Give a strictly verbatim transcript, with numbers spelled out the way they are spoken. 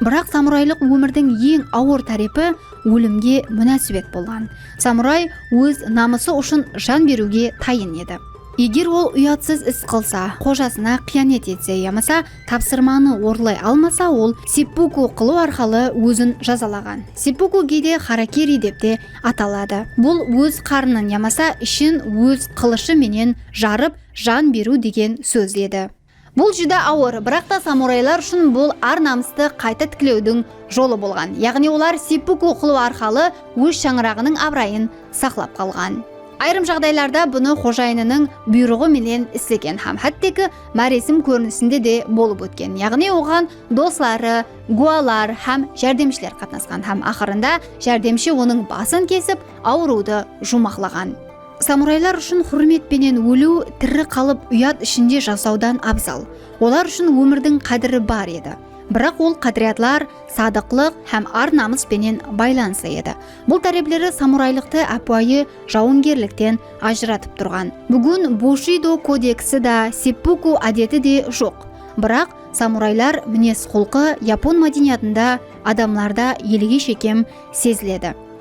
Biraq samuraylıq ómirdiń eń awır tárepi ólimge múnásibet bolǵan. Samuray óz namısı ushın jan beriwge tayın edi. Eger ol uyatsız is qılsa, xojasına qıyanet etse yamasa tapsırmanı orınlay almasa, ol seppuku qılıw arqalı ózin jazalaǵan. Seppuku geyde harakiri dep te ataladı. Bul óz qarnın yamasa ishin óz qılıshı menen jarıp jan beriw degen sóz edi. Bul júdá awır, biraq ta samuraylar ushın bul ar-namıstı qayta tiklewdiń jolı bolǵan. Yaǵnıy olar seppuku qılıw arqalı óz shańaraǵınıń abırayın saqlap qalǵan. Ayırım jaǵdaylarda bunı xojayınınıń buyrıǵı menen islegen hám hátteki máresim kórinisinde de bolıp ótken. Yaǵnıy oǵan dosları, guwalar hám járdemshiler qatnasqan hám aqırında járdemshi onıń basın kesip, awırıwdı juwmaqlaǵan. Samuraylar ushın húrmet penen óliw tiri qalıp uyat ishinde jasawdan abzal. Olar ushın ómirdiń qádiri bar edi. Biraq ol qádiriyatlar sadıqlıq hám ar-namıs penen baylanıslı edi. Bul tárepleri samuraylıqtı ápiwayı jawıngerlikten ajıratıp turǵan. Búgin Bushido kodeksi da, seppuku ádeti de joq. Biraq samuraylar minez-qulqı yapon mádeniyatında adamlarda elege shekem seziledi.